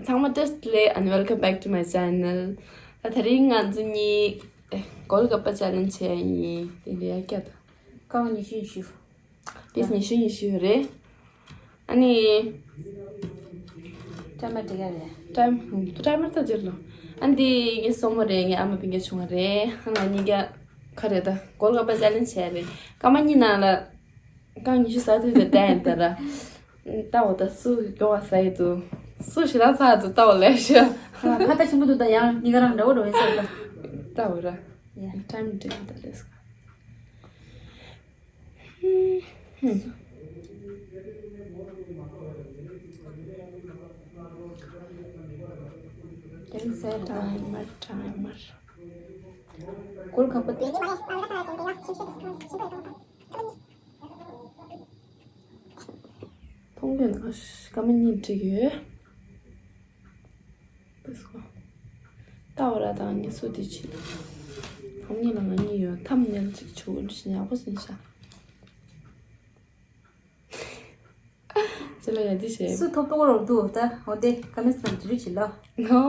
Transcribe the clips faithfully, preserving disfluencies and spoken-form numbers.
ཚང་མ་བཀྲ་ཤིས་བདེ་ལེགས། And welcome back to my channel. ད་དེ་རིང་ང་ཚོ་གཉིས་ཨེ་གོལ་ག་པ་ཆེ་ལེན་བྱས་ཡིན། དེ་འདྲ་ཡ་སྐྱ་དང་། རྐང་ཉི་ཤུ་ཉི་ཤུ། པིས་ཉི་ཤུ་ཉི་ཤུ་རེད། ཨ་ནི། ཊའི་མར་འགྲིག་ག་རེད། ཊའི་མར་ཊའི་མར་ད་འགྲིག་ལོ། ཨ་འདི་ངའི་སྲུ་མོ་རེད། ངའི་ཨ་མ་སྤུན་ཀྱག་ཆུང་བ་རེད། ང་གཉིས་ཀ་ག་རེ་ད་གོལ་ག་པ་ཆེ་ལེན་བྱས་རེད། སྐར་མ་གཉིས་ནང་ལ། རྐང་ཉི་ཤུ་ཟ་ཐུབ་དེ་བལྟས་ཡིན་ད་ར། ལྟ་འོ་ད་སུ་མགྱོགས་པ་ཟ་ཡི་འདུག་སུ་ཞེ་དྲག་ཟ་འདུག་ལྟ་འོ་ལས་ཤོད། ཁ་ཏ་ཆེན་པོ་འདུག་ད་ཡང་གཉིས་ཀ་རང་འདྲ་བོ་འདྲ་བོ་ཡིན་ས་རེད་ད། ལྟ་འོ་ར། ཡ། ཊའི་མར་འགྲིག་ད་ལས་ཀ། ཊའི་མར་ཊའི་མར། གོལ་ག་པ་དེ། མཐོང་གི་ན་སྐར་མ་གཉིས་འགྲིག་ཡོད། ལྟ་བ་ར་དང་ངལ་གསོ་དེ་བྱེད། ང་གཉིས་ལ་ང་གཉིས་ཡོད། ཐམ་ནེལ་གཅིག་བྱུག་འདྲི་ཞིག་ཡག་པོ་ཟིན་ཤག་ཅི་ལ་ཡ་འདི་བྱེད། སུ་ཐོབ་ཐོབ་རོགས་འདུག་ད་འོ་དེ་ཀ་མེས་ནང་འབྲི་རུ་བྱེད་ལ། ནོ།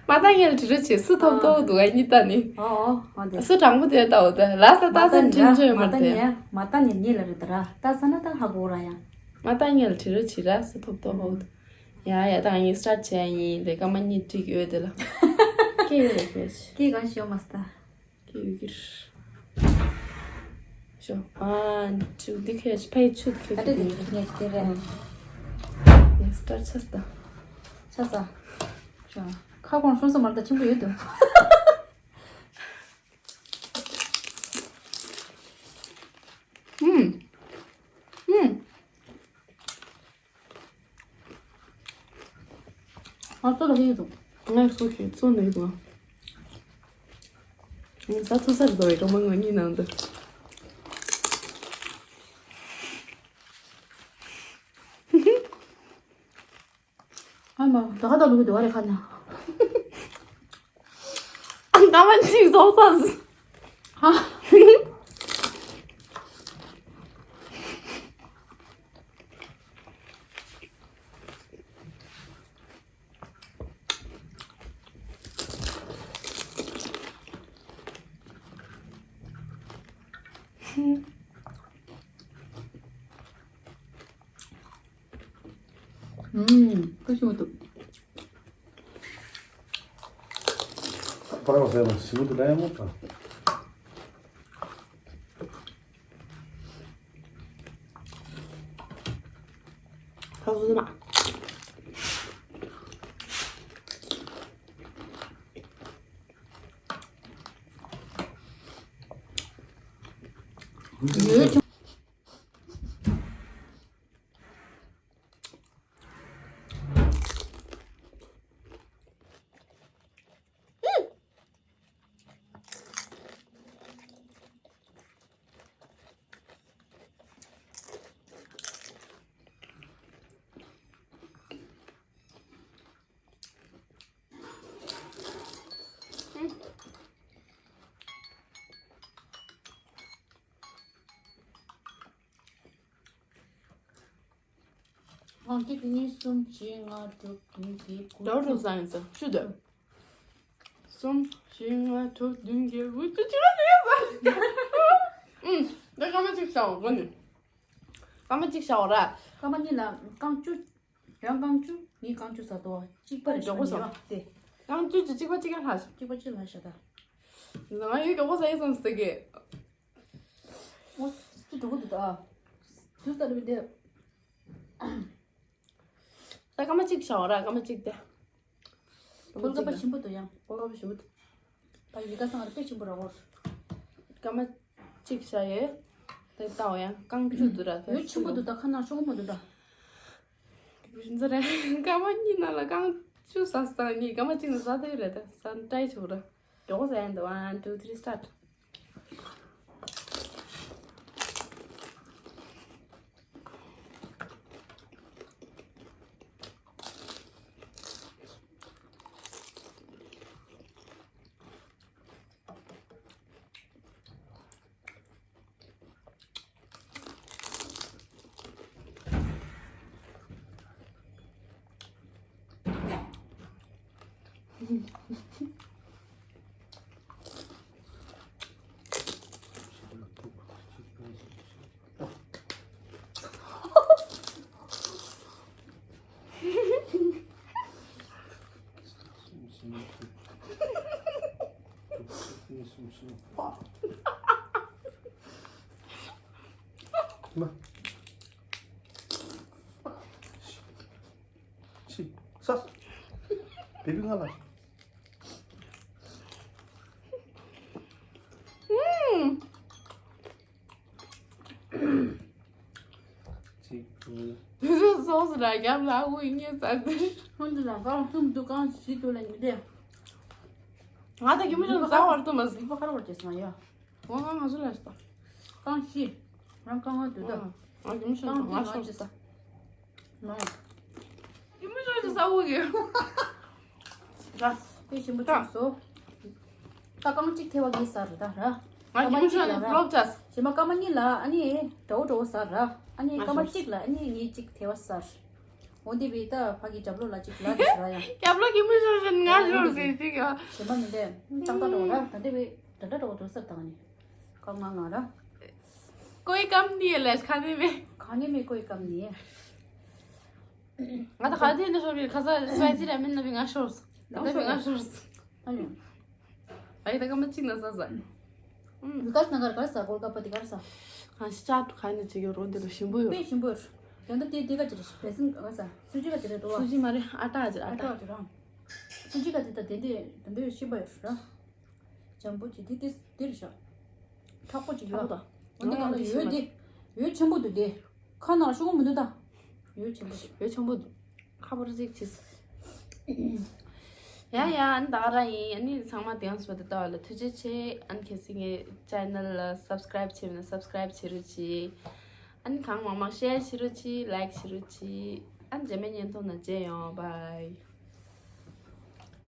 མ་ད་ངལ་འབྲི་རུ་བྱེད། སུ་ཐོབ་ཐོབ་འདུག་ཨ་གཉིས་ད་ནི། ཨོ་ཨོ་འོ་དེ། སུ་དྲང་པོ་དེ་ལྟ་འོ་ད་ལ་ས་ད་ས་འབྲི་འབྲི་ཡོད་མ་དེ། མ་ད་ཉལ་ལ་རེད་ད་ར་ད་ས་ན་ད་ཧ་གོ་ར་ཡ། མ་ད་ངལ་འབྲི་རུ་བྱེད་ར་སུ་ཐོབ་ཐོབ་འོ། ཡ་ཡ་ད་ངས་སི་ཊར་ཊི་བྱས་ཡིན། དེ་སྐར་མ་གཉིས་འགྲིག་ཡོད་དེ་ལ། སྐད་ཡོད་རེད་ཁྱོད། སྐད་གང་ཤེས་མ་སྟ། སྐད་ཡོད་ཀྱི་རེད། ཤོ། ཨ་ཆུ་འདི་ཁྱོད་ཕའི་ཆུ་འདི་ཁྱོད་ད་ལྟ་ཀྱི་དེ་ངས་དེ་རེད། ངས་སི་ཊར་ཊི་ཆ་སྟ། ཆ་ས། ཤོ། ཁ་སྐོང་ཤོ་ས་མར་ད་ཆེན་པོ་ཡོད་དོ། ཨུམ། ཨུམ། ཨ་ཙོ་ལ་ཧེ་དུ། ང་སོ་ཁེ་ཙོ་ནས་དུ། ང་ས་ཚོ་སར་དོ་རེ་ཀ་མ་ང་གཉིས་ནང་དུ། ཨ་མ་ད་ག་ད་ལུག་གི་དུ་བ་རེ་ཁ་ན། ཨ་ད་མ་ཅིག་ཙོག་ས། ཧ། ཨུམ། ཀུ་ཤུ་འདུག་པར་བ་ཟེར་བ་ཞིམ་པོ་འདུག་ལ་ཡང་མོ་པ། ཧ་ཟུ་མ། ཡོད། ཨང་ཀི་གཉིས་གསུམ་བཞི་ལྔ་དྲུག་བདུན་བརྒྱད་དགུ། ལོ་དྲུག་ཙམ་ཡིན་ཙང་བཅུ་འདོད། གསུམ་བཞི་ལྔ་དྲུག་བདུན་བརྒྱད་དགུ་བཅུ་གཅིག་ལ་ཡོད་པ། ཨུམ། འདི་སྐར་མ་གཅིག་བྱའོ་དགོ་ནི། སྐར་མ་གཅིག་བྱའོ་ར། སྐར་མ་གཉིས་ལ་རྐང་བཅུ། ཡང་རྐང་བཅུ། ངས་རྐང་བཅུ་ཟ་དོ། གཅིག་པ་རེ་མགྱོགས་པོ་ཟ། དེ། རྐང་བཅུ་གཅིག་གཅིག་པ་གཅིག་ཡང་ལྷག་གཅིག་པ་གཅིག་ལྷག་ཤ་ད། ང་ཡོད་མགྱོགས་པོ་ཟ་ཡི་བསམ་སྟེ་གི། ཨོ། ཙི་འགྲོ་གི་འདུག་ད། ཟུར་ལྟ་རུ་འདི། ད་སྐར་མ་གཅིག་བྱའོ་ར་སྐར་མ་གཅིག་དེ། སྐར་མ་གཅིག་ལ། ཕོལ་ཀ་པ་ཞིམ་པོ་འདུག་ཡང་། ཕོལ་ཀ་པ་ཞིམ་པོ་འདུག་ད་ཡི་ག་སང་ར་དཔེ་ཞིམ་པོ་ར་འོ། སྐར་མ་གཅིག་བྱ་ཡོད། དེ་ལྟའོ་ཡང་རྐང་བཅུ་འདུག་ར་ད་ཡོད་ཞིམ་པོ་འདུག་ད་ཁ་ནང་ཤོག་མོ་འདུག་ད། ཞིམ་ས་རེད། སྐར་མ་གཉིས་ནང་ལ་རྐང་བཅུ་ཟ་སང་གཉིས་སྐར་མ་གཅིག་ནང་ཟ་དེ་རེད་ད་ཟ་ཏྲའི་ཆོག་ར། མགྱོགས་པོ་ཟ་ཡང་འདུག One, two, three, start. ཕྱི། ས། བེ་བི་ང་ལ། ཨུམ། གཅིག་གཉིས། དུས་ཚོད་སོགས་སུ་ལ་རྒྱབ་ལ་དབུ་གཉིས་ཙམ་དུ། ཁོང་ཚོ་ལ་རྐང་གསུམ་འདུག་རྐང་བཞི་འདུག་ལ་ཉིན་དེ། ང་ད་གི་མི་ཤོང་ཟ་བར་དུ་མ་ཟིན། ཁ་ར་བར་བྱས་སོང་ཡ། འོ་ང་ང་ཚོ་ལ་ཟ། རྐང་བཞི། རང་རྐང་ལྔ་འདུག་ད། ང་གི་མི་ཤོང་ང་ཤོང་ཟ། ནོ། ཡིན་མི་ཤོག་ཅིག་ས་འུ་གི། ར། དཔེ་ཞིམ་པོ་བྱུང་སོ། ད་རྐང་གཅིག་ཐེ་བ་གཉིས་ཟ་རེད་ད་ར། ང་ཡིན་མི་ཤོག་ཅིག་ཕློབ་ཅག་ཞེ་མ་སྐར་མ་གཉིས་ལ་ཨ་ནི་འདྲ་བོ་འདྲ་བོ་ཟ་ར། ཨ་ནི་སྐར་མ་གཅིག་ལ་ཨ་ནི་ངས་གཅིག་ཐེ་བ་ཟ། འོ་འདི་བི་ད་ཕ་གི་རྒྱབ་ལོགས་ལ་གཅིག་ལ་གཅིག་ཟ་ཡ། རྒྱབ་ལོགས་ཀྱི་མི་ཤོག་ཅིག་ང་ཤོག་ཟེར་ཅིག་ཡ། ཞེ་མ་མི་འདྲ་ཏག་ཏག་འདྲ་བོ་ར་ད་འདི་བི་འདྲ་འདྲ་འདྲ་བོ་འདུག་ས་དང་ནི། ཀ་ང་ང་ར། कोई कम नहीं है लैस खाने में। खाने में कोई कम नहीं है। ང་ད་ག་དེ་འདི་ཤོར་བའི་ཁ་ས་སི་པའི་སི་ར་མེན་ན་བི་ང་ཤོར། ང་ཤོར། ཨ་ནི། ཨ་ཡི་ད་ཀ་མ་གཅིག་ན་ས་ས། ཨུམ། ཝི་ཀ་སི་ནང་གར་གར་ས་གོལ་ཀ་པ་དེ་གར་ས། ང་ཤི་ཅག་ཏུ་ཁ་ནི་ཅིག་ཡོད་རོ་འདི་རུ་ཞིམ་པོ་ཡོད། དཔེ་ཞིམ་པོ་ཡོད། ད་ལྟ་དེ་དེ་ག་ཅི་རེད་པེ་སིན་ག་ས་སུ་ཇི་ག་དེ་རེད་དོ་བ། སུ་ཇི་མ་རེད་ཨ་ཏ་ཅི་རེད་ཨ་ཨ་ཏ། ཏ་ཅི་རང་། སུ་ཇི་ག་དེ་ད་དེ་འདི་དེ་འདི་ཞིམ་པོ་ཡོད་ར། འཇམ་པོ་ཅིག་དེ་དེ་དེ་རེད་ཤག་མཁྲེགས་པོ་ཅིག་ཡོད། ཁྲག་པོ་དང་། འོ་འདི་གང་ལ་ཡོད་དེ། ཡོད་ཆེན་པོ་འདུག་དེ། ཁ་ནང་ཤོག་མི་འདུག་ད། ཡོད་ཆེན་པོ་ཅིག་ཡོད་ཆེན་པོ་འདུག་ཁ་པར་གཅིག་བྱས། ཡ་ཡ་ཨ་ནི་ད་ག་རང་ཡིན། ཨ་ནི་ཚང་མ་དེང་སང་བ་དེ་ལྟ་བ་ལ་ཐུགས་རྗེ་ཆེ། ཨ་ནི་གལ་སྲིད་ངའི་ཅེ་ནལ་ལ་སབ་སི་ཀ་རེབ་བྱས་མེད་ན་སབ་སི་ཀ་རེབ་བྱེད་རོགས་གྱིས། ཨ་ནི་གང་མང་མང་ཤེར་བྱེད་རོགས་གྱིས། ལའིག་བྱེད་རོགས་གྱིས། ཨ་ནི་རྗེས་མའི་བརྙན་ཐུང་ནང་མཇལ་ཡོང་། བྷའི།